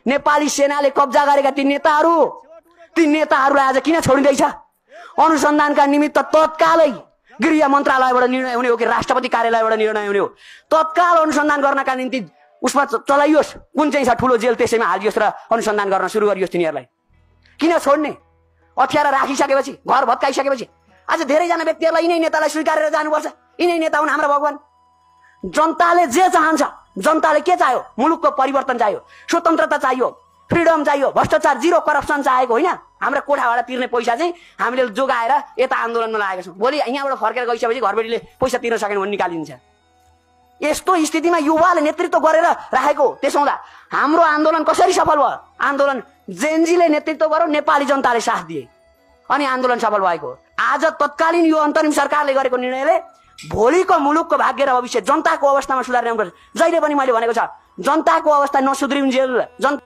नेपाली सेनाले कब्जा गरेका ती नेताहरूलाई आज किन छोडिँदैछ? अनुसन्धानका निमित्त तत्कालै गृह मन्त्रालयबाट निर्णय हुने हो कि राष्ट्रपति कार्यालयबाट निर्णय हुने हो? तत्काल अनुसन्धान गर्नका निम्ति उसमा चलाइयोस्, कुन चाहिँ छ ठुलो जेल त्यसैमा हालियोस् र अनुसन्धान गर्न सुरु गरियोस्। तिनीहरूलाई किन छोड्ने? अप्ठ्यारो राखिसकेपछि, घर भत्काइसकेपछि आज धेरैजना व्यक्तिहरूलाई यिनै नेतालाई स्वीकारेर जानुपर्छ। यिनै नेता हुन् हाम्रा भगवान। जनताले जे चाहन्छ, जनताले के चाह्यो? मुलुकको परिवर्तन चाह्यो, स्वतन्त्रता चाहियो, फ्रिडम चाहियो, भ्रष्टाचार जिरो करप्सन चाहेको होइन। हाम्रा कोठाबाट तिर्ने पैसा चाहिँ हामीले जोगाएर यता आन्दोलनमा लागेका छौँ। भोलि यहाँबाट फर्केर गइसकेपछि घरबेटीले पैसा तिर्न सकेन भने निकालिन्छ। यस्तो स्थितिमा युवाले नेतृत्व गरेर राखेको, त्यसो हुँदा हाम्रो आन्दोलन कसरी सफल भयो? आन्दोलन जेनजीले नेतृत्व गर्यो, नेपाली जनताले साथ दिए अनि आन्दोलन सफल भएको। आज तत्कालीन यो अन्तरिम सरकारले गरेको निर्णयले भोलिको मुलुकको भाग्य र भविष्य जनताको अवस्थामा सुधार ल्याउनुपर्छ। जहिले पनि मैले भनेको छ, जनताको अवस्था नसुध्रिउन्जेल